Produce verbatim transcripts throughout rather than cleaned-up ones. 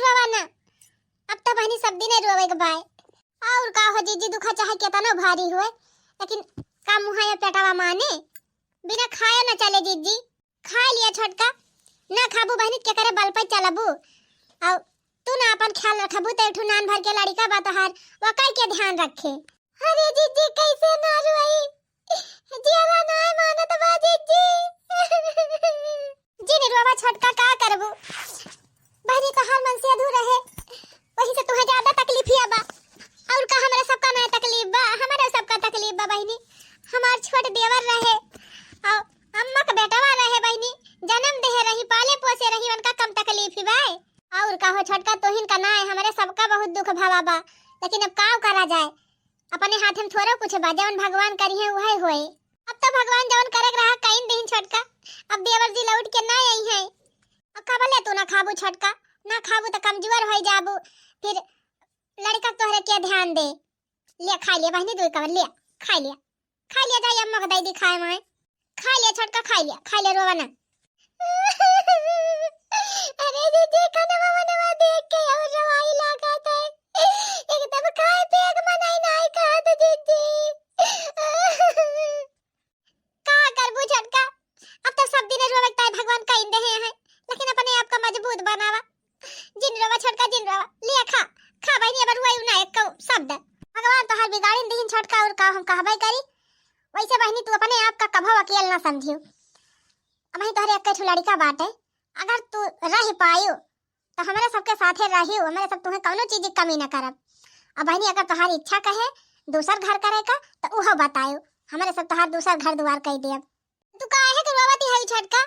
रोवा ना, अब तो बहिनी सब दिन रोवे के बाय। और का हो जिज्जी, दुखा चाहे केतनो भारी होए, लेकिन का मुहा या पेटवा माने? बिना खाए न चले जिज्जी। खाइ लिया छोटका, ना खाबू बहिनी, केकरे बल पे चलबू? और तू ना अपन ख्याल रखबू, तो एक ठो नान भर के लड़िका बा तोहार, वकई के ध्यान रखे। अरे जिज्जी, कैसे ना रोई? जियरा नाय मानत बा जिज्जी। जिन रोवा छोटका, का करबू? बहिनी तोहार मनसेधू रहे, वही से तुहे ज्यादा तकलीफ हिया बा। और का हमरे सबका नाय तकलीफ बा? हमरे सबका तकलीफ बा बहिनी। हमार छोट देवर रहे और अम्मा के बेटवा रहे बहिनी, जन्म देहे रही, पाले पोसे रही, उनका कम तकलीफ ही बाय? और का हो छोटका, तोहिन का नाय, हमरे सबका बहुत दुख भवा बा, लेकिन अब का करा जाए? अपने हाथ में थोड़ा कुछ बा, जवन भगवान करिहे उहे होए। अब तो भगवान जवन करे के रहा कइन दिहिन छोटका, अब देवर जी लौट के ना आई हैं। अब का बोले तू ना खाबू छोटका, ना खाबू तो कमजोर हो जाबू, फिर लड़का तोहरे के ध्यान दे। ले खाइ लिया बहिनी, दुई कवर ले खाइ लिया, खाइ लिया, जाई अम्मा को दई दी खाए माए। खाइ लिया छोटका, खाइ लिया, खाइ लिया, रोवा ना। अरे जिज्जी, कनवा मनवा देख के और रोवाई लागत है। एकदम खाए पिए के मनई नाय कहत जिज्जी। का करबू छोटका, अब तो सब दिन रोवे के ताई भगवान कइन देहे हैं, लेकिन अपने आप का मजबूत बनावा। जिन रोवा छोटका, जिन रोवा, लिया खा, खा बहिनी, अब रोवाई ना एक शब्द। भगवान तोहार बिगाड़िन दिहिन छोटका, और का हम कहबे करी। वैसे बहिनी तू अपने आप का कभो अकेल ना समझियो। अबहीं तोहरे एक्के ठो लड़िका बाटे, अगर तू रहि पायू तो हमरे सबके साथे रहियो, हमरे सब तुहे कौनो चीज की कमी ना करब। अब बहिनी अगर तोहार इच्छा कहे दूसर घर करे का तो उहो बतायो, हमरे सब तोहार दूसर घर दुआर कइ देब। तू काहे के रोवत हई छोटका?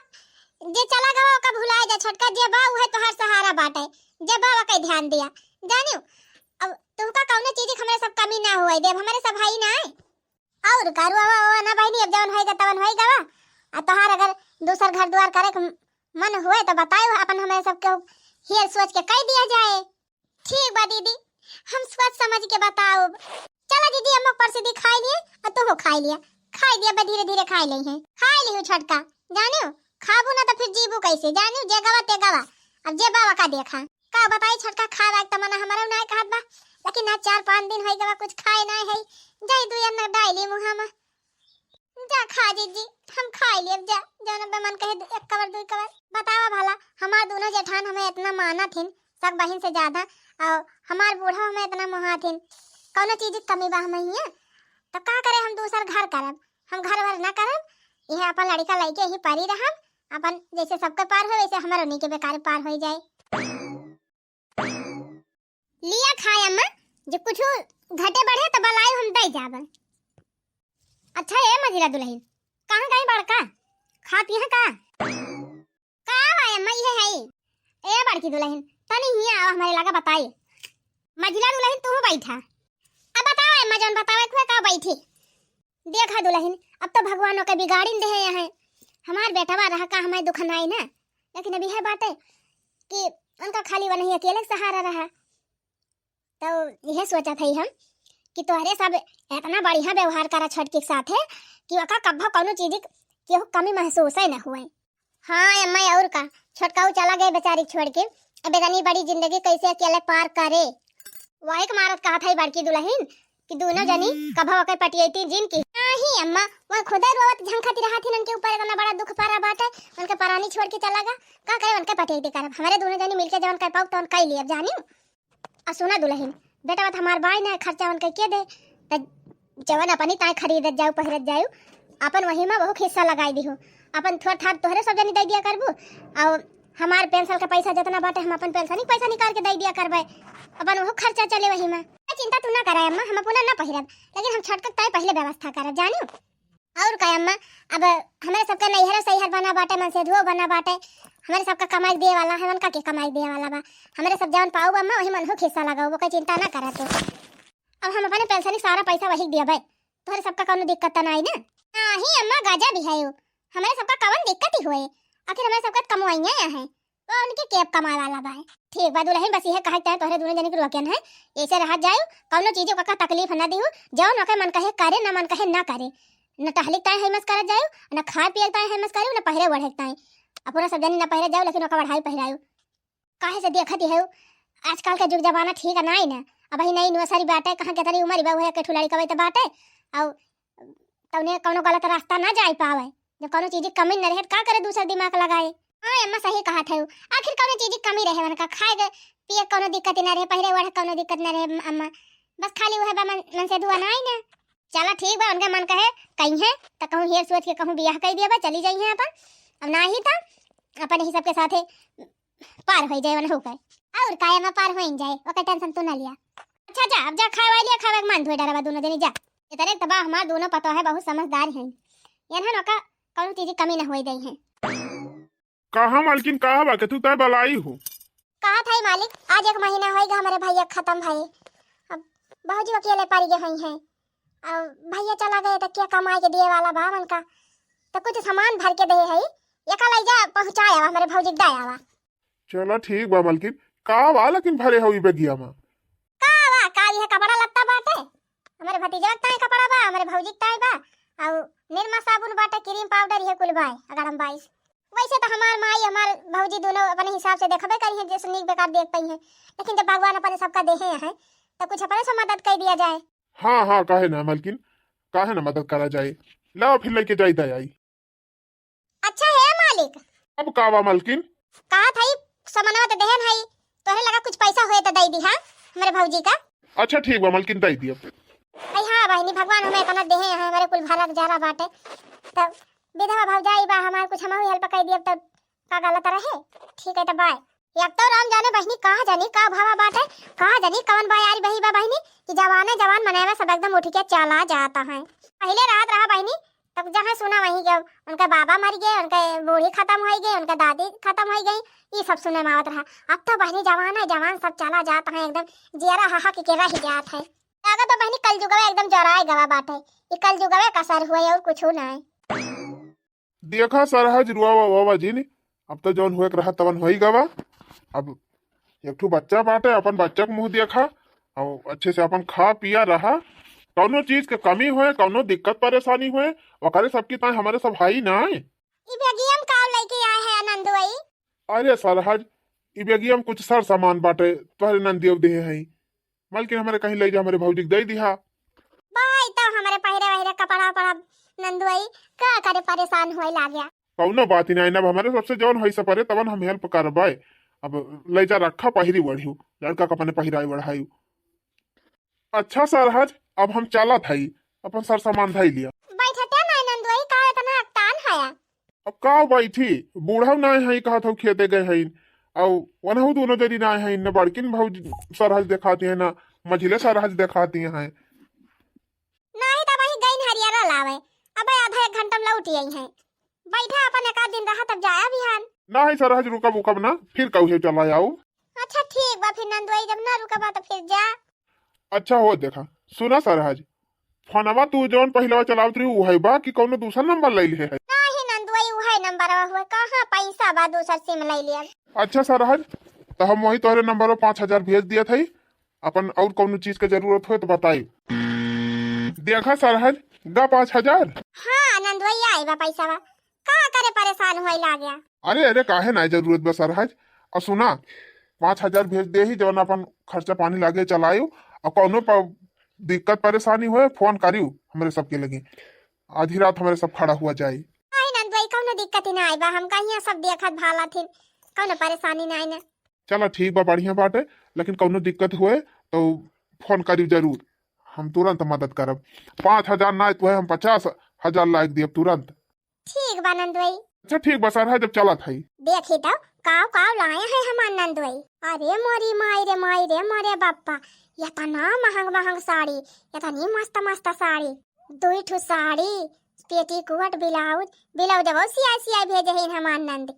जे चला गवा ओका भुलाए जा छोटका, जे बा उहे तोहार सहारा बाटे, जे बा ओके ध्यान दिया, जानियो। अब तुमका कौनो चीज की हमरे सब कमी ना होए देब, हमरे सब हई ना। और का, रोवा, रोवा ना बहिनी, अब जवन होइगा तवन होइगा बा। आ तोहार अगर दूसर घर दुआर करे के मन हुए तो बतायो, अपन हमरे सबके हेर सोच के कह दिया जाए। ठीक बा दीदी, हम सोच समझ के बताउब। चला दीदी, अम्मा परसी दी खाइ लिए, और तू हो खाइ लिया, खाइ दिया बा, धीरे धीरे खाइ ले हैं, खाइ लिहू छोटका, जानियो, खाबू ना तो फिर जीबू कैसे, जानियो, जे गवा ते गवा, अब जे बाबा का देखा। का बताई छोटका, खाए वाए के तमन्ना हमरो नाय कहत बा, लेकिन आज चार पाँच दिन होई गवा कुछ खाए नाय है। जाई दुई अन्ना डाली मुँहा में। जा खा जिज्जी, हम खाई लेब जा, जौन बे मन कहे दु-, एक कवर दुई कवर। बतावा भला, हमार दोनों जेठान हमें इतना मानत हिन, सग बहिन से ज्यादा, और हमार बूढ़ा हमें इतना मोहात हिन, कौनो चीज की कमी बा हमें हियाँ? तो का करे, हम दूसर घर करब, हम घर वर ना करब, यह अपन लड़िका लइके ही परी रहब, अपन जैसे सबके पार हो वैसे हमरो नी के बेकार पार हो जाए। लिया खाए अम्मा, जे कुछ घटे बढ़े तो बलायो हम दे जाब। अच्छा ए मझिला दुलहिन, कहाँ गई बड़का? खात यहाँ का? का बा अम्मा, इहे है। ए बड़की दुलहिन, तनी हियाँ आवा, हमरे लगा बताई। मझिला दुलहिन तू बैठा। अब बतावा अम्मा, जौन बतावे के हुए का बैठी। देखा दुलहिन, अब तो भगवान ओके बिगाड़िन देहे हैं। हमार बेटवा रहा का हमें दुख नाई ना, लेकिन अभी है बाटे कि उनका खाली वनही अकेले के सहारा रहा। तो यह सोचत हई हम कि तोहरे सब इतना बढ़िया व्यवहार करा छोटकी के साथे कि ओका कब्बो कौनो चीज की केहू कमी महसूस ही न हुए। हाँ अम्मा, और का, छोटकाऊ चला गए बेचारी छोड़ के, अब इतनी बड़ी जिंदगी कैसे अकेले पार करे? वही के मारत कहत हई बड़की दुलहिन कि दोनों जनी कभो ओके पटियती जिन की। नहीं अम्मा, वह खुदे रोवत झंखती रहत हिन, उनके ऊपर इतना बड़ा दुख पड़ा बाटे, उनके परानी छोड़ के चला गा, का करे उनके पटियती करब, हमरे दोनों जनी मिलके जवन कर पाऊ तवन कई लियब जानी। आ सुना दुलहिन, बेटा बात हमार बाई ना खर्चा उनके के दे, त जवन अपनी ताई खरीदत जाऊ पहिरत जाऊ, अपन वही में बहुत हिस्सा लगाई दिहू, अपन थोड़ थाड़ तोहरे सब जनी दे दिया करबू, और हमार पेंशन का पैसा जितना बाटे हम अपन पेंशन ही पैसा निकाल के दे दिया करबे, अपन वो खर्चा चले वही में। चिंता तू ना करे अम्मा, हम अपना ना पहिरब, लेकिन हम छोटका ताई पहले व्यवस्था करब जानियो। और का अम्मा, अब हमरे सबका नैहर सैहर बना बाटे, मनसेधुओ बना बाटे, हमरे सबका कमाई दिए वाला है, उनका के कमाई दिए वाला बा? हमरे सब जवन पाऊ अम्मा वही मन हो खिस्सा लगाऊ, वो कोई चिंता ना करा तू। अब हम अपने पेंशन सारा पैसा वही दिया भाई, तोहरे सबका कौनो दिक्कत तो ना आई ना? नहीं अम्मा, गजब ही है, हमरे सबका कवन दिक्कत ही हुए, आखिर हमरे सबका कमवाइया है, तो उनके केब कमाए वाला बा। ठीक बा दुलहिन, बस इहे कहे के तोहरे दोनों जने के रोकन है, ऐसे रह जायु, कौनो चीज का तकलीफ न दिहु, जौन ओके मन कहे करे, न मन कहे न करे, न टहले के ताई है मस करत जायु, न खाए पिए के ताई है मस करे, न पहिरे ओढ़े के ताई। अब पूरा सब जने न पहिरे जायु, लेकिन ओका बढ़ाई पहिरायु। काहे से देखत ही है, आजकल के जुग जमाना ठीक नाई ना। अबही नई नर्सरी बाटे, कहाँ केतरी उमर बा, उहे के ठुलाड़ी कबई त बाटे। अउ तउने कौनो गलत रास्ता ना जाए पावे। जब कौनो चीज की कमी न रहे, त का करे दूसर दिमाग लगाए? हाँ अम्मा, सही कहत है। आखिर कौनो चीज की कमी रहे, उनका खाए के पिए कौनो दिक्कत ही ना रहे, पहिरे ओढ़े कौनो दिक्कत ना रहे अम्मा। बस खाली उहे बा मन, मन से दुआ नाई ना। चला ठीक बा, उनके मन कहे कहीं है त कहूँ हेर सोच के कहूँ बियाह कई दिया बा, चली जाई है अपन। अब नाही त अपन ही सबके साथे पार होई जाए, वनहु के। और काहे में पार होई जाए, ओकर tension तू ना लिया। अच्छा जा, अब जा खाए वाली है, खावे के मन धोए डरवा दोनों जनी जा। इतरे त बा हमार दोनों पतोह है, बहुत समझदार हैं। यनहन ओका कौनो चीज की कमी ना होई दई है। कहाँ मालकिन, कहाँ बा के तू तय बलाई हो? कहा था मालिक, आज एक महीना होई गा हमरे भैया खत्म भए। अब भौजी अकेले पड़ गए हुई हैं। अब भैया चला गए त क्या कमाए के दिए वाला बा मन का? त कुछ सामान भर के दे है, एका लई जा पहुँचाए आवा, हमरे भौजी के दे आवा। चला ठीक बा मलकिन, का बा लेकिन भरे हऊ ई बेगिया मा? का बा, का इहे कपड़ा लत्ता बाटे? हमरे भतीजवा के ताई कपड़ा बा, हमरे भौजी के ताई बा, अउ निरमा साबुन बाटे, क्रीम पाउडर, इहे कुल बाय, अगर हम बाईस। वैसे त हमार माई, हमार भौजी दोनों अपने हिसाब से देखबे करी हैं, जैसे नीक बेकार देख पई हैं, लेकिन जब भगवान अपने सबका देहे हैं, त कुछ अपने से मदद कर दिया जाए। हाँ, हाँ, काहे ना मलकिन, काहे ना मदद करा जाए। लाओ फिर लेके जाई दे आई। अच्छा हे मालिक। अब का बा मलकिन? कहा था ई समनवा त देहन हई, तोहरे लगा कुछ पैसा होए त दई दिहा हमरे भौजी का। अच्छा ठीक बा मलकिन, दई दियब। अई हाँ बहिनी, भगवान हमें इतना देहे हैं, हमरे कुल भरा गुजारा बाटे, तब विधवा भौजाई बा हमार, कुछ हमहू help कर दियब तब का गलत रहे? ठीक है, त बाय। एक तो राम जाने बहिनी, कहाँ जानी का भावा बाटे, कहाँ जानी कवन बयारी बही बा बहिनी, कि जवाने जवान मनई में सब एकदम उठ के चला जाता है। पहिले रहत रहा बहिनी, तब जहाँ सुना वहीं के उनके बाबा मर गए, उनके बूढ़ी खत्म होई गई, उनके दादी खत्म होई गई, ई सब सुने में आवत रहा। अब तो बहिनी जवाने जवान सब चला जाता है, एकदम जियरा हहक के रह जात है। लागत बा बहिनी कलजुगवा एकदम जराए गवा बाटे, ई कलजुगवे का असर हुआ है और कुछ ना है। देखा सरहज रुआवा वावा जिन, अब तो जौन होए के रहा तवन होई गवा। अब एक ठो बच्चा बाटे, अपन बच्चा के मुँह देखा, और अच्छे से अपन खा पिया रहा। कौनो चीज के कमी होए, कौनो दिक्कत परेशानी होए, ओकरे सबकी ताई हमरे सब हाई ना आए। ई बेगियम का लेके आए हैं नंदुआई? अरे सरहज, ई बेगियम कुछ सर सामान बाटे, तोहरे नंदियो देहे हैं। मलकिन हमरे कहीं ले जा, हमरे भौजी के दे दिहा। भाई तो हमरे पहिरे वहिरे कपड़ा उपड़ा नंदुआई का करे परेशान होए लाग्या। कौनो बात ही नहीं, अब हमरे सबसे जौन होई सपरे तवन हम help करबे। अब ले जा रखा, पहिरी बढ़ियो, लड़का का अपने पहिराई बढ़ाई। अच्छा सरहज, अब हम चलत हई, अपन सर सामान धई लिया। बैठते नहीं नंदुआई, का इतना अकतान हया? अब का बैठी, बूढ़ा नाय है, कहत हऊ खेते गए हैं, अउ वनहु दोनों जनी नाय है, न बड़किन भौज सरहज देखाती है, न मझिले सरहज देखाती है। नहीं त वही गईन हरियरा लावे, अब आधा एक घंटा में लौट आई है। बैठा अपन एक आध दिन रहा तब जाया बिहान। नहीं सरहज रुकब उकब ना, फिर कहू चला आऊ। अच्छा ठीक बा, फिर नंदुआई जब ना रुकबा तो फिर जा। अच्छा हो देखा, सुना सरहज, फोनवा तू जौन पहिलवा चलावत रही उहे बा कि कौनो दूसर नंबर ले लिहे है? नहीं नंदुआई, उहे नंबरवा हुए, कहाँ पैसा बा दूसर सिम ले लिया। अच्छा सरहज, तो हम वही तोहरे नंबरवा पाँच हजार भेज दिया था, अपन और कौनो चीज के जरूरत होए तो बताई। देखा सरहज, गा पाँच हजार। हाँ नंदुआई, आई बा पैसा बा, का करे परेशान होए लाग्या? अरे, अरे, काहे ना जरूरत बा सरहज? और सुना, पाँच हजार भेज दे ही, जवन अपन खर्चा पानी लागे चलायु, और कौनो प-, दिक्कत परेशानी होए, फोन करियो हमरे सबके लगे। आधी रात हमरे सब खड़ा हुआ जाए। नहीं नंदुआई, कौनो दिक्कत ही ना आई बा, हम कहिया सब देखत भाला थिन, कौनो परेशानी ना आई ना। चला ठीक बा, बढ़िया बाटे, लेकिन कौनो दिक्कत होए तो फोन करियो जरूर, हम तुरंत मदद करब। पाँच हजार ना तो हम पचास हजार लाग दियब तुरंत। ठीक बा नंदुआई। अच्छा ठीक बा सरहज, जब चलत हई। देखी तो काव काव लाए हैं हमार नंदुआई। अरे मोरी माई रे माई रे मोरे बप्पा, इतना महंग महंग साड़ी, इतनी मस्त मस्त साड़ी, दुई ठो साड़ी, पेटीकोट, ब्लाउज, ब्लाउज वो सियाई सियाई भेजे हैं हमार नंद।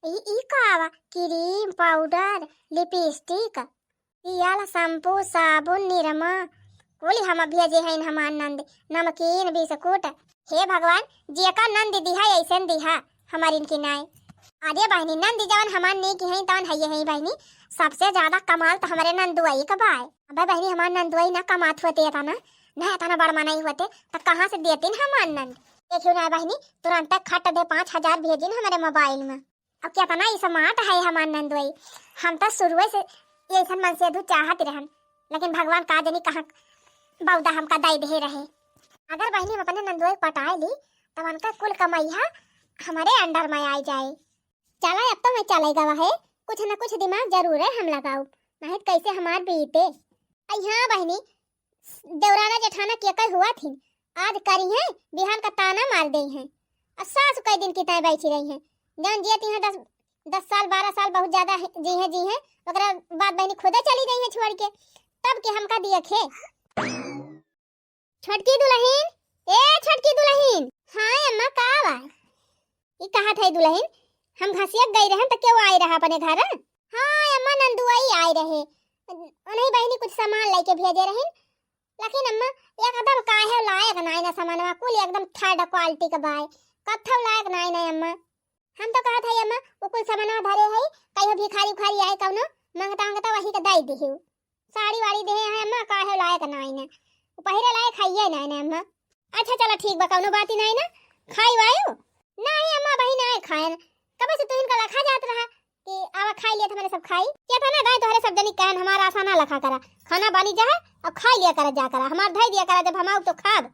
ई, ई का बा? क्रीम, पाउडर, लिपस्टिक, तेल, शैम्पू, साबुन, निरमा, कुल हम भेजे हैं हमार नंद, नमकीन, बिस्कुट। हे भगवान, जेका नंद दिहा, ऐसन दिहा हमार इनकी नाय। अरे बहिनी, नंद जवन हमार नीक हैं, तवन हइये हैं बहिनी। सबसे ज्यादा कमाल तो हमरे नंदुआई का बाय। अबे बहिनी, हमार नंदुआई ना कमात होते इतना, ना इतना बड़ मनई होते, तो कहाँ से देतीन हमार नंद? देखियो ना बहिनी, तुरंत खट दे पाँच हजार भेजिन हमरे मोबाइल में। अब कितना smart है हमार नंदुआई, हम तो शुरुए से ये ऐसन मन से अधू चाहत रहन, लेकिन भगवान का जनी कहाँ बौदा हमका दे दे रहे। अगर बहिनी हम अपने नंदुआ के पटाए ली, तब उनका कुल कमैया हमरे under में आई जाए। चला, अब तो मैं चले गवा है, कुछ न कुछ दिमाग जरूर है हम लगाऊ, नहीं तो कैसे हमार बीते। अई हाँ बहिनी, देवराना जेठाना के कई हुआ थी, आज करी हैं, बिहान का ताना मार दे हैं। और सास कई दिन की तय बैठी रही हैं, जौन जियत हैं दस, दस साल, बारह साल बहुत ज्यादा है, जी हैं, जी हैं, ओकरा बाद बहिनी खुदे चली गई हैं छोड़ के, तब के हमका दिए खे। छोटकी दुलहिन, ए छोटकी दुलहिन। हाँ अम्मा, का बा? ई कहत है दुलहिन, हम घसिया गई रहन त केहू आए रहा अपने घर? हाँ अम्मा, नंदुआई आए रहे, उन्हीं बहिनी कुछ सामान लेके भेजे रहिन, लेकिन अम्मा एकदम काहे लायक नाई ना सामानवा, कुल एकदम third quality के बाय, कत्थव लायक नाई ना अम्मा। हम तो कहत है अम्मा, उ कुल सामानवा धरे है, कहियो भिखारी उखारी आए कौनो मंगता मंगता वही के दे दिहू। साड़ी वाड़ी देहे हैं अम्मा, काहे लायक नाई ना, उ पहिरे लायक है ये नाई ना अम्मा। अच्छा चला ठीक बा, कौनो बात ही नाई ना, खाई वायो? नाई अम्मा, बहिन आए खाएन, कब से तुहिन का लखा जात रहा कि आवा खाई लिया, हमरे सब खाई। केतना दाई तोहरे सब जनी कहन, हमारा आशा ना लखा करा, खाना बनी जाए और खाई लिया करा जा करा, हमार धई दिया करा, जब हम आऊ तो खाब।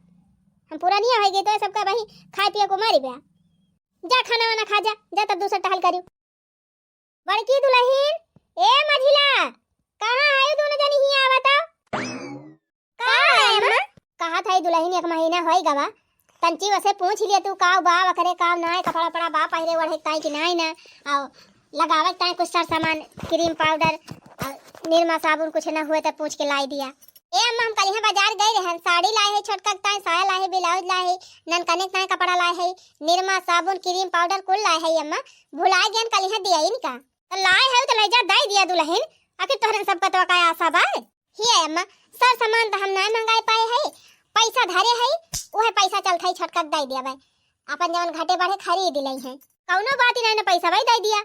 हम पुरानिया हो गई तो सबका वही खाए पिए को मरी बा। जा खाना वाना खा जा, जा तब दूसर टहल करियो। बड़की दुलहिन, ए मझिला, कहाँ है दोनों जनी हियाँ आवा तो? का है अम्मा? कहा था दुलहिन एक महीना होई गवा, तंची वसे पूछ लिया तू काव बा, वकरे काव ना है, कपड़ा पड़ा बा, पहिरे ओढ़े ताई कि नाई ना, और लगावे ताई कुछ सर सामान, cream powder, और निरमा साबुन कुछ ना हुए तो पूछ के लाई दिया। ए अम्मा, हम कल यहाँ बाजार गए रहन, साड़ी लाए है, छोटका के ताई साया लाए है, blouse लाए है, ननकने के ताई कपड़ा लाए है, निरमा साबुन, cream powder कुल लाए है अम्मा, भुलाए गए कल यहाँ दिया इनका। तो लाए है तो ले जा, दे दिया दुलहिन, आखिर तोहरन सबका तो का आशा बा। हे अम्मा, सर सामान तो हम ना मंगाए पाए है, पैसा धरे है, वह पैसा चलत है छोटका के दे दिया भाई, अपन जवन घटे बढ़े खरीद ले है, कौनो बात ही नहीं ना, पैसा भाई दे दिया।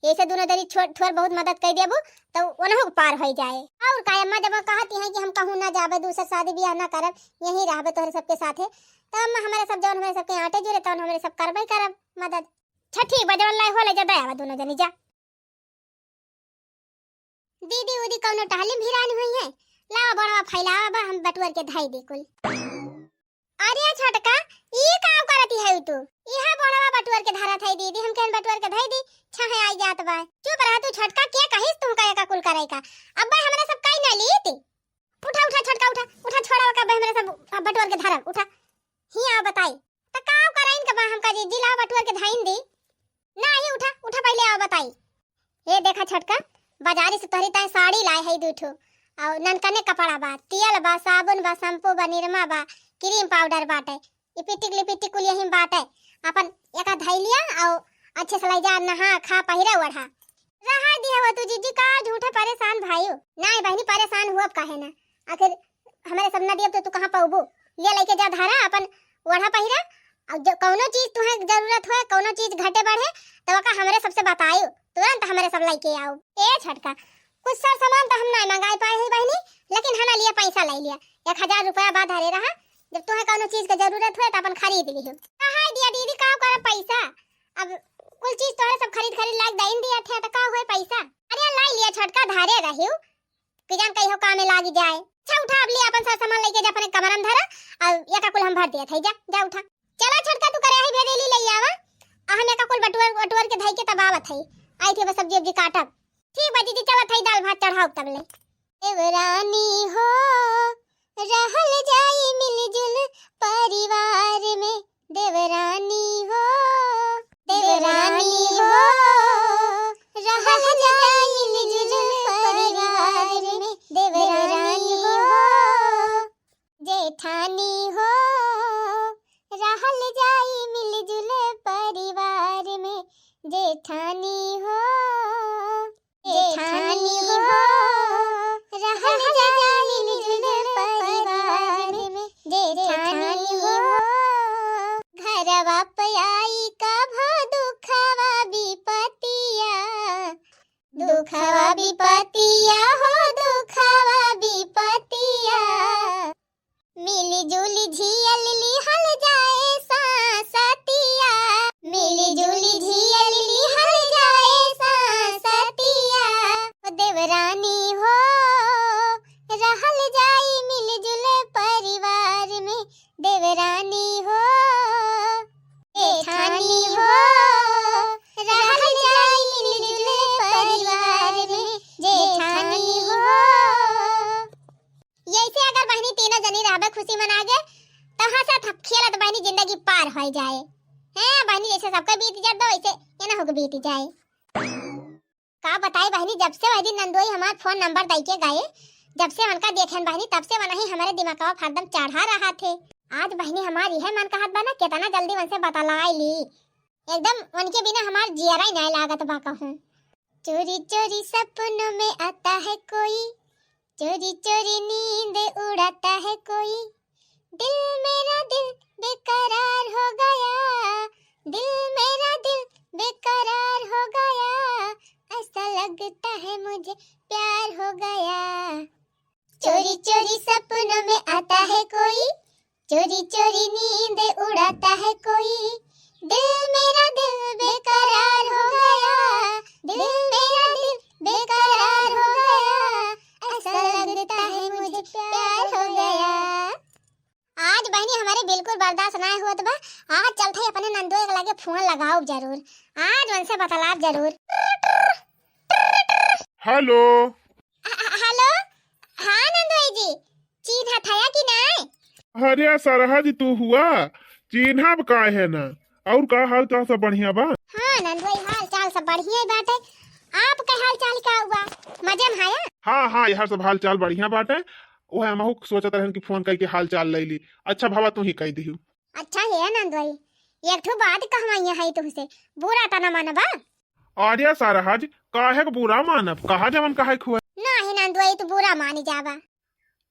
ऐसे दोनों जनी छोट थोर बहुत मदद कर देबू तो ओनहु के पार हो जाए। और का अम्मा, जब कहती हैं कि हम कहूँ ना जाबे, दूसर शादी ब्याह ना करब, यहीं रहबे तोहरे सबके साथे, तो अम्मा हमारे सब जवन हमारे सबके आटे जुरे तवन हमारे सब करबे करब मदद। अच्छा ठीक बा, जवन लाई हो ले जा, दे आवा दोनों जनी जा। दीदी उदी कौनो टहली भिरानी हुई है, लावा बड़वा फैलावा बा, हम बटुअर के धई दे कुल। अरे छोटका, ई का करती है तू? इहा बड़वा बटुअर के धरत है दीदी, हम केहन बटुअर के धई दी, छाहे आई जात बा। चुप रह तू छोटका, के कहिस तुमका एका कुल करे का? अब्बे हमरा सब कई ना लीत। उठा उठा छोटका उठा, उठा छोड़ा का अब्बे हमरा सब बटुअर के धरब, उठा। ही आओ बताई। त का कराइन के बा हमका जी, जी लाओ बटुअर के धाइन दी। ना ही उठा, उठा पहले आओ बताई। ए देखा छोटका, बाजारी से तोहरी ताई साड़ी लाए है दू ठो, और ननकने कपड़ा बा, तेल बा, साबुन बा, shampoo बा, निरमा बा, cream powder बाटे, लिपिटिक लिपिटिक कुल यही बाटे। अपन एका धई लिया और अच्छे से ले जा, नहा खा पहिरा ओढ़ा। रहा दिया हो तू जीजी, का झूठे परेशान भाई। नहीं बहनी परेशान हुआ काहे ना, आखिर हमारे सब ना दियब तो तू कहाँ पाउबू? ले लेके जा धारा, अपन ओढ़ा पहिरा, और जो कौनो चीज तुहे जरूरत होए, कौनो चीज घटे बढ़े, तो ओका हमरे सबसे बतायो, तुरंत हमरे सब लेके आओ। ए छोटका, कुछ सर सामान तो हम ना मंगाए पाए ही बहनी, लेकिन हना लिए पैसा ले लिया, एक हजार रुपया बा धरे रहा, जब तुहे कौनो चीज के जरूरत होए तो अपन खरीद लिहो। कहाँ दिया दीदी, का करब पैसा? अब कुल चीज तोहरे सब खरीद खरीद लाग दइन दिया थे, तो का हुए पैसा? अरे लाई लिया छोटका, धरे रहियो, कि जान कहियो कामे लागी जाए। अच्छा उठा, अब ले अपन सर सामान लेके जा अपने कमरा में धरा, और एका कुल हम भर दिया था, जा, जा उठा। चला छोटका, तू करे ही भेजे ली ले आवा, आ हम एका कुल बटुअर, बटुअर के धई के तब आवत है, आई थी बस सब्जी उब्जी काटब। ठीक बा जीजी, चलत है, दाल भात चढ़ाओ तब ले। देवरानी हो, रहल जाई मिलजुल परिवार में, देवरानी हो, देवरानी हो, रहल जाई मिलजुल परिवार में, देवरानी हो, जेठानी हो, रहल जाई मिलजुल परिवार में, जेठानी हो, जेठानी हो, रहल जाई मिलजुल परिवार में, जेठानी हो। घरवा पे आई कभो दुखवा विपतिया, दुखवा विपतिया हो, दुखवा विपतिया। मिली जुली झियल लिहल जाए सांसतिया, मिली जुली झियल लिहल जाए सांसतिया। ओ देवरानी सीमन आगे, तब हंसत खेलत बहिनी जिंदगी पार होइ जाए। हैं बहिनी, जैसे सबका बीत जात बा, वैसे एनहू के बीत जाए। का बताई बहिनी, जब से वही दिन नंदोई हमार फोन नंबर दइ के गए, जब से उनका देखेन बहिनी, तब से वनही हमरे दिमागवा पर हरदम चढ़ा रहत है। आज बहिनी हमार इहे मन कहत बा ना, केतना जल्दी उनसे बतलाइ ली। एकदम उनके बिना हमार जियरा ही नाहीं लागत बा कहूँ। चोरी चोरी सपनों में आता है कोई, चोरी चोरी नींद उड़ाता है कोई। दिल मेरा दिल बेकरार हो गया, दिल मेरा दिल बेकरार हो गया, ऐसा लगता है मुझे प्यार हो गया। चोरी चोरी सपनों में आता है कोई, चोरी चोरी नींद उड़ाता है कोई। दिल मेरा दिल बेकरार हो गया, दिल मेरा दिल बेकरार हो गया, ऐसा लगता है मुझे प्यार हो गया। आज बहिनी हमरे बिल्कुल बर्दाश्त नाहीं होत बा। आज चलत ही अपने नंदोई के लगे फोन लगाउब जरूर, आज उनसे बतलाब जरूर। हेलो। ह-, ह-, हेलो। हाँ नंदोई जी, चीन्हत हया कि नाहीं? अरे सरहज तू हुआ, चीन्हब काहे ना। और का हाल चाल, सब बढ़िया बा? हाँ नंदोई, हाल चाल सब बढ़िया ही बाटे। आपके हाल चाल का हुआ, मजे में हया? हाँ हाँ, यहाँ सब हाल चाल बढ़िया बाटे। वह हमहू सोचत रहन कि फोन कइके हाल चाल लइ ली। अच्छा भवा तू ही कह दिहू। अच्छा हे नंदोई, एक ठो बात कहवाइया है तुमसे, बुरा त न मानबा? अरे सरहज, काहे के बुरा मानब, कहा जवन कहे खुए। नाहीं नंदोई, तू बुरा मानी जाबा।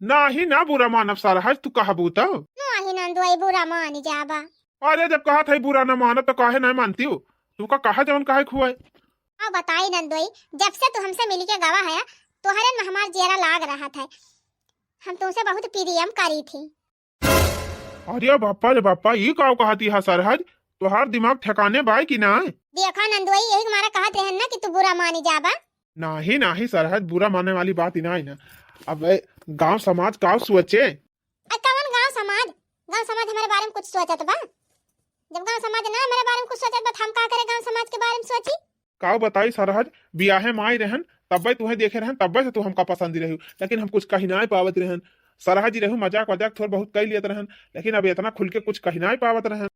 नाहीं ना बुरा मानब सरहज, तू कहबू त। नाहीं नंदोई, बुरा मानी जाबा। अरे जब कहत है बुरा न मानब त काहे नाहीं मानती हो? तू का कहा जवन कहे खुए। अब बताई नंदोई, जब से तू हमसे मिल के गवा है, तोहरे में हमार जियरा लाग रहत है। हम तुमसे बहुत प्रेम करी थी। अरे बापा रे बापा, ई का कहती है सरहज? तोहार दिमाग ठिकाने बाय कि नाय? देखा नंदोई, यही के मारा कहत रहन ना कि तू बुरा मानी जाबा। नाहीं नाहीं सरहज, बुरा माने वाली बात ही नाहीं ना। अब ए, गांव समाज का सोचे? आ कवन गांव समाज? गांव समाज हमारे बारे में कुछ सोचत बा? जब गांव समाज ना हमारे बारे में कुछ सोचत बा, त हम का करे गांव समाज के बारे में सोची? काउ बताई सरहज, बियाहे में आई रहन, तब्बे तुहे देखे रहन, तब्बे से तू हमका पसंद रही, लेकिन हम कुछ कही नाय पावत रहन। सरहज ही रहू, मजाक वजाक थोड़ बहुत कई लेत रहन, लेकिन अब इतना खुल के कुछ कही नाय पावत रहन।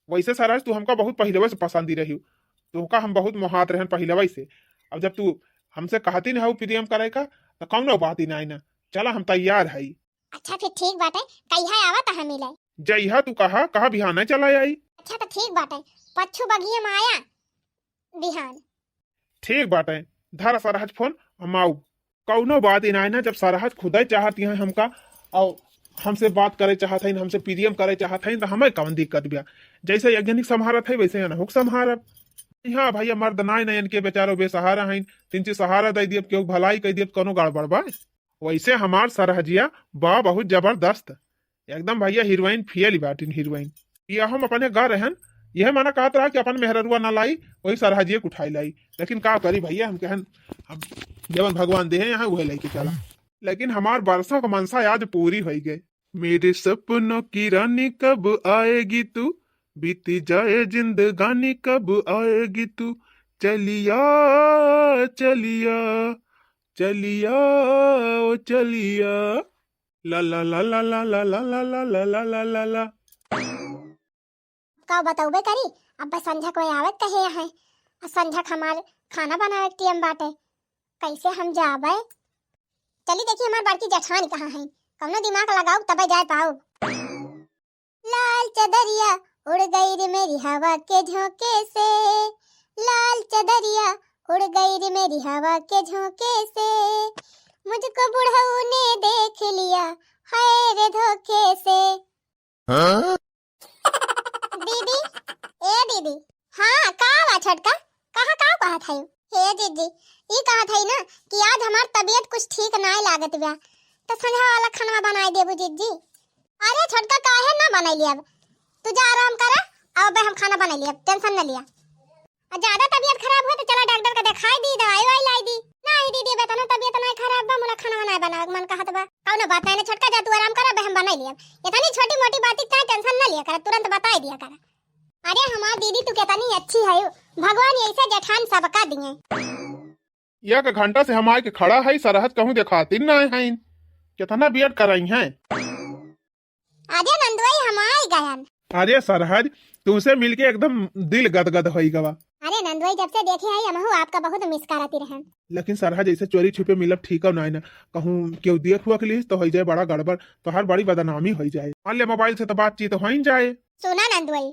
वैसे सरहज तू हमका बहुत पहिलवे से पसंद ही रही, तुहका हम बहुत मोहात रहन पहिलवे से। अब जब तू हमसे कहती न हऊ प्रेम करे का, त कौनो बात ही नाय ना। चला हम तैयार हई। अच्छा फिर ठीक बाटे, कहिया आवा त हम मिले? जइहा तू कहा, कहा बिहाने चला आई। अच्छा त ठीक बाटे, पच्छू बगिया में आया बिहान। ठीक बाटे, धर सरहज फोन, हम आऊ। कौनो बात ही नाय ना, जब सरहज खुदे चाहती हैं हमका और हमसे बात करे चाहत हैं, हमसे प्रेम करे चाहत हैं, त हमें कौन दिक्कत बिया? जैसे एक जनी के संभारत है वैसे अनहू के संभारब। हाँ भैया, मर्द नाय ना, इनके बेचारो बेसहारा हैं, तिनची सहारा दे दियब, केहू भलाई कह दियब, कौनो गड़बड़ बा? वैसे हमार सरहजिया बा बहुत जबरदस्त, एकदम भैया हीरोइन फेल बाटिन हीरोइन। ये हम अपने घर रहन, यह मना कहत रहा कि अपन मेहररुआ ना लाई, वही सरहजिए के उठाई लाई। लेकिन का करी भैया, हम कहन, हम जवन भगवान देहे यहाँ वह लेके चला। लेकिन हमार बरसों का मनसा आज पूरी होई गए। मेरे सपनों की रानी कब आएगी तू, बीती जाए जिंदगानी कब आएगी तू, चलिया, चलिया, चलिया, ओ चलिया। ला ला ला ला। का बतौबे करी, अब संझा कोई आवत कहे है, आ संझा के हमार खाना बनावे के टेम बाटे, कैसे हम जाबे? चली देखी हमार बड़की जेठानी कहाँ है, कौनो दिमाग लगाऊ तबे जाए पाऊ। लाल चदरिया उड़ गई रे मेरी हवा के झोंके से, लाल चदरिया उड़ गई रे मेरी हवा के झोंके से, मुझको बुढ़ऊ ने देख लिया, हाय रे धोखे से। हाँ? दीदी, ए दीदी। हाँ, का बा छोटका? कहा का कहत है? हे जीजी, ई कहत है ना कि आज हमार तबीयत कुछ ठीक नाय लागत बा, तो संझा वाला खानवा बनाई देबू जीजी। अरे छोटका, काहे ना बनाई लियब? तू जा आराम करा, अब हम खाना बनाई लियब, tension न लिया। आ ज्यादा तबीयत खराब हुए तो चला डॉक्टर का दिखाई दी, दवाई वाई लाई दी। नहीं दीदी, अब इतना तबीयत नहीं खराब बा, मुला खाना बनाए बनावे के मन कहत बा। कौनो बात नहीं ना छोटका, जा तू आराम कर, अब हम बनाई लियब। इतनी छोटी मोटी बात का tension ना लिया कर, तुरंत बताई दिया कर। अरे हमार दीदी तू कितनी अच्छी है, भगवान ऐसे जेठान सबका दिए। एक घंटा से हम आए के खड़ा है, सरहज कहूँ देखाती नहीं है, कितना वेट कराई है। अरे नंदोई, हम आई गयन। अरे सरहज, तुमसे मिलके एकदम दिल गदगद होई गवा। अरे नंदोई, जब से देखे हई हमहू आपका बहुत मिस करती रहन। लेकिन सरहज, ऐसे चोरी छुपे मिलब ठीक ना है ना। कहूँ केहू देख हुआ के लिए तो हो जाए बड़ा गड़बड़, तोहार बड़ी बदनामी हो जाए। मान ले मोबाइल से तो बातचीत हो ही जाए। सुना नंदोई,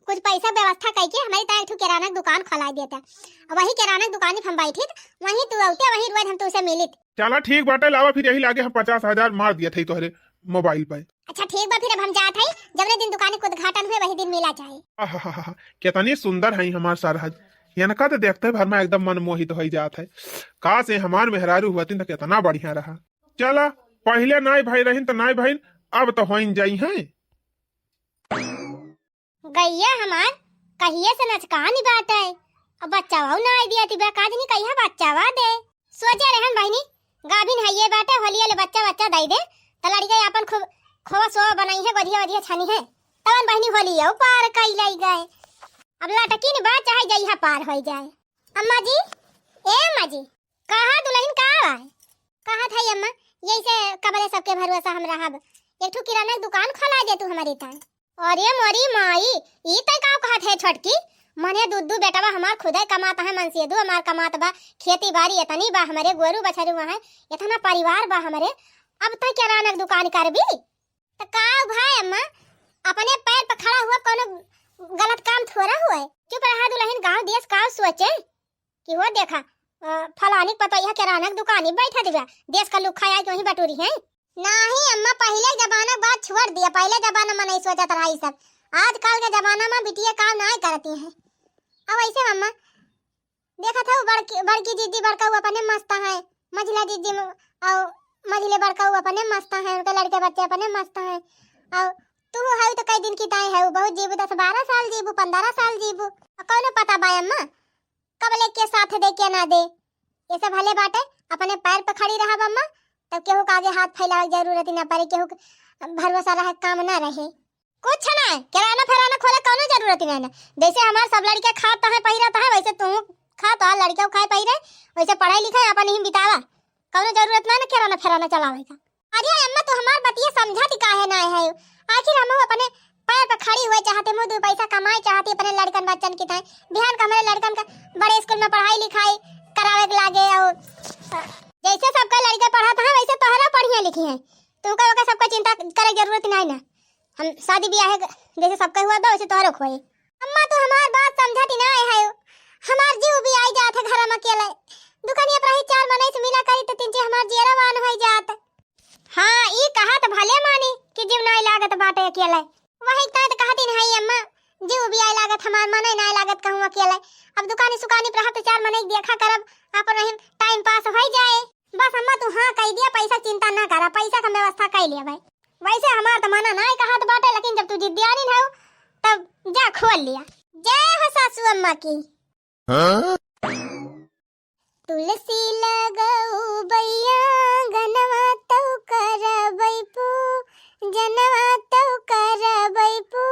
कुछ पैसा व्यवस्था करके हमारी तरह एक ठो किराना के दुकान खोलाई देता। अब वही किराना के दुकान पे हम बैठित, वहीं तू औते, वहीं रोज हम तुमसे मिलित। चला ठीक बाटे, लावा फिर यही लागे हम पचास हजार मार दिया थे तोहरे मोबाइल पे। अच्छा ठीक बा, फिर अब हम जात हई, जवने दिन दुकान के उद्घाटन हुए वही दिन मिला जाए। आहाहाहा, कितनी सुंदर है हमार सरहज, इनका तो देखते भर में एकदम मन मोहित हो जात है। काश ये हमार मेहरारू हुआती तो कितना बढ़िया रहा। चला, पहले नाई भाई रहिन तो नाई भाई, अब तो होइन जाई हैं। गइया हमार कहिए से नचकानी बाटे, अब बच्चावा ना आई दिया तिबा, का जनी कहिया बच्चावा दे। सोचे रहन बहिनी, गाभिन हइये बाटे, होलिया ले बच्चा बच्चा दई दे, त लड़िका आपन खूब खोवा सोवा बनइहे, गोधिया वधिया छनिहे, तवन बहिनी होलिया पार कई लई गए। अब लटकिन बा चाहे जइहा पार होई जाए। अम्मा जी, ए अम्मा जी, कहा दुलहिन का आए? कहत हई अम्मा, यही से कबले सबके भरोसा हम रहब, एक ठो किराना के दुकान खोला दे तू हमारी तान। अरे मोरी माई, ई तै का कहत है छोटकी? मने दू दू बेटवा हमार खुदे कमात है, मनसेदू हमार कमात बा, खेती बाड़ी इतनी बा, हमरे गोरू बछरू है, इतना परिवार बा हमरे, अब तै किराना के दुकान करबी? त का भाई अम्मा, अपने पैर पर खड़ा हुआ कोनो गलत काम थोड़ा हुआ है। चुप रहा दुलहिन, गाँव देश का सोचे। कि हो देखा, अ, फलानी के पतोहिया किराना के दुकानी बैठा दिया, देश का लुक्खा आए के वहीं बटोरी है। नाही अम्मा, पहिले जमाना बात छोड़ दिया, पहिले जमाना में नहीं सोचत रहा ई सब। आजकल के जमाना में बिटिया काम नाय करती हैं। अब ऐसे अम्मा, देखत हऊ बड़की, बड़की जीजी बड़का ऊ अपने मस्त है, मझिला जीजी म-, और मझिले बड़का ऊ अपने मस्त है, उनके लड़के बच्चे अपने मस्त हैं, और तू है तो कई दिन की ताई है, बहुत जीबू, दस बारह साल जीबू, पन्द्रह साल जीबू, और कौनो पता बा अम्मा? कबले के साथ दे के ना दे, ये सब भले बाटे, अपने पैर पे खड़ी रहब अम्मा, तब केहू के आगे हाथ फैलावे के जरूरत ही ना पड़े, केहू के भरोसा रहे काम ना रहे। कुछ ना, किराना फेराना खोले कौनो जरूरत ही नहीं ना। जैसे हमार सब लड़के खात है, पहिरत है, वैसे तू खा, तो लड़के खाए पहिरे, वैसे पढ़ाई लिखाई अपन ही बितावा, कौनो जरूरत ना ना किराना फेराना चलावे का। अरे अम्मा, तू हमार बतिया समझत काहे ना है? आखिर हम अपने पैर पर खड़ी हुए चाहते, मुँह दू पैसा कमाए चाहते अपने लड़कन बच्चन की ताई। बिहान का हमारे लड़कन का बड़े स्कूल में पढ़ाई लिखाई करावे के लागे, और जैसे सबका लड़का पढ़त है वैसे तोहरा पढ़िया लिखी है। तू का ओकर सबका चिंता करे के जरूरत नहीं ना। हम शादी ब्याह है, जैसे सबका हुआ बा वैसे तोहरो होए। अम्मा, तू हमार बात समझत ही ना है। हमार जीव भी आई जात है घर में अकेले। दुकानिया पर ही चार मनई से मिला करी तो तीन चार हमार जियरा वान होई जात। हाँ, ई कहा तो भले मानी कि जीव नाई लागत बाटे अकेले। वही ताई तो कहती नहीं अम्मा, जीव भी आई लागत, हमार मनई नाई लागत कहूँ अकेले। अब दुकानी सुकानी पर रहब तो चार मनई देखा करब, अपन वही टाइम पास होई जाए। बस अम्मा, तू हाँ कह दिया, पैसा चिंता ना करा, पैसा का व्यवस्था कर लिया भाई। वैसे हमार तो मना नाय कहत बाटे, लेकिन जब तू जिद्दियानी हो, तब जा खोल लिया। जय हो सासू अम्मा की। हाँ? तुलसी लगऊ बैया गनवा तौ करबै पू, जनवा तौ करबै पू,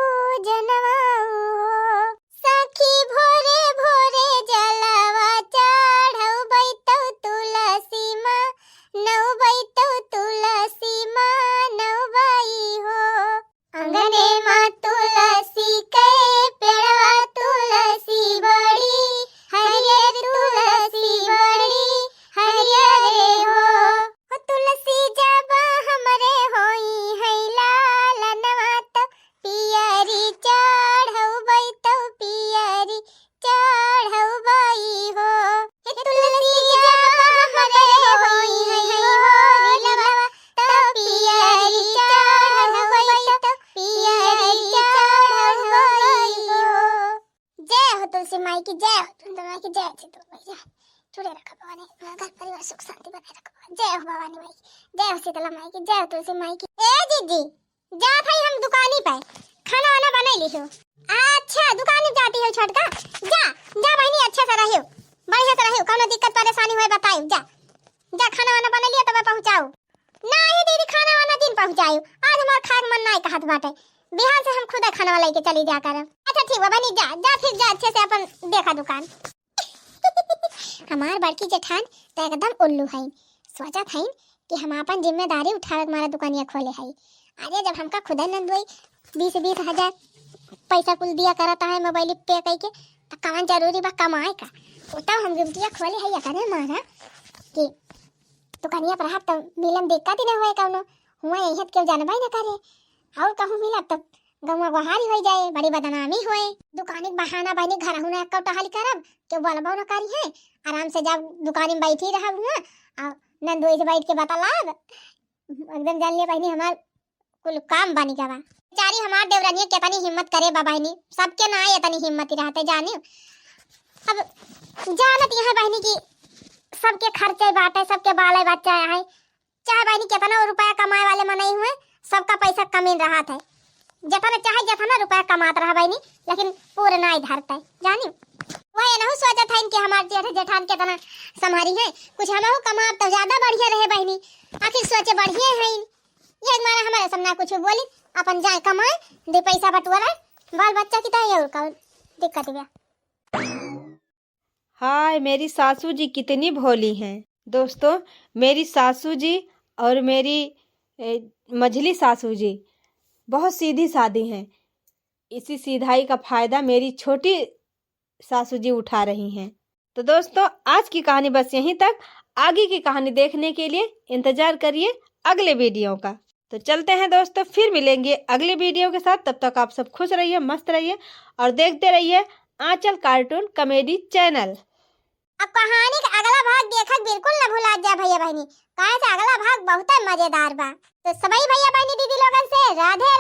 जनवा हो। सखी भोरे भोरे जलवा चढ़ौबै तौ तुलसी मा, नौबै तौ तुलसी मा, नौबै हो। अंगने मा तुलसी के पेड़वा, तुलसी बड़ी हरियर, तुलसी बड़ी हरियर हो। हो तुलसी जब हमरे होई है लालनवा, तो पियरी चढ़ौबै तो पियरी चढ़ौबै हो। हे तुलसी जब हमरे होई है हो लालनवा, तो पियरी चढ़ौबै तो पियरी चढ़ौबै हो। जय हो तुलसी माई की, जय हो तुलसी माई की, जय हो शीतला माई, जय। जुड़े रखो भवानी, घर परिवार सुख शांति बनाए रखो। जय हो भवानी माई की, जय हो शीतला माई की, जय हो तुलसी माई की। ए जीजी, जात हई हम दुकानी पे, खाना वाना बनाई ली हो। अच्छा, दुकानी जाती हो छोटका, जा, जा बहिनी, अच्छे से रहियो, बढ़िया से रहियो, कौनो दिक्कत परेशानी होए बताइयो, जा, जा खाना वाना बनाई लियो तब पहुँचाओ। नाही दीदी, खाना वाना दिन पहुँचायो, आज हमार खाए के मन नाही कहत बाटे, बिहान से हम खुदे खाना वाला लेके चली जा करब। अच्छा ठीक बा बहिनी, जा, जा फिर जा, अच्छे से अपन देखा दुकान। हमार बड़की जेठान तो एकदम उल्लू हईन, सोचत हईन कि हम आपन जिम्मेदारी उठावे के मारे दुकानिया खोले हई। अरे, जब हमका खुदे नंदोई बीस बीस हजार पैसा कुल दिया करत है मोबाइल पे कइके, त कवन जरूरी बा कमाए का? वो तो हम गिमटिया खोले है, एकरे मारा कि दुकानिया पर रहब त मिलन दिक्कत ही न होए कौनो। हुआ यही त केहू जानबे न करे, और कहूँ मिलब त गौवा गोहारी होई जाए, बड़ी बदनामी होए। दुकानी के बहाना बहिनी घर हुना एक टहली करब, केहू बोलबो न करी है। आराम से जब दुकानी में बैठी रहब हुआ, और नंदोई से बैठ के बतलाब, एकदम जान लिया बहिनी हमार कुल काम बनी गवा। बेचारी हमार देवरनिया केतनी हिम्मत करे बा बहिनी, सबके ना एतनी हिम्मत ही रहते जानी। अब जानत यहाँ बहिनी की सबके खर्चे बाटे, सबके बाले बच्चा है, चाहे बहिनी केतना रुपया कमाए वाले मनई हुए, सबका पैसा कमीन रहत है। जेतना चाहे जेतना रुपया कमात रहा बहिनी, लेकिन पूरे नाई धरते जानी। वह एनहु सोचत है कि हमार जेठ जेठान केतना संभारी है, कुछ हमहू कमाब तो ज्यादा बढ़िया रहे बहिनी। आखिर सोचे बढ़िया है, ये मारे हमारे सब ना कुछ बोली, अपन जाए कमाए, दे पैसा बटुआ रहे, बाल बच्चा की तो ये और कौन दिक्कत बा। हाय, मेरी सासू जी कितनी भोली हैं। दोस्तों, मेरी सासू जी और मेरी, ए, मझली सासू जी बहुत सीधी सादी हैं। इसी सीधाई का फायदा मेरी छोटी सासू जी उठा रही हैं। तो दोस्तों, आज की कहानी बस यहीं तक। आगे की कहानी देखने के लिए इंतजार करिए अगले वीडियो का। तो चलते हैं दोस्तों, फिर मिलेंगे अगले वीडियो के साथ। तब तक आप सब खुश रहिए, मस्त रहिए और देखते रहिए आंचल कार्टून कॉमेडी चैनल। अब कहानी का अगला भाग देखक बिल्कुल न भुला जा भैया बहिनी, काहे से अगला भाग बहुत मजेदार बा। तो सभी भैया बहिनी दीदी लोगन से राधे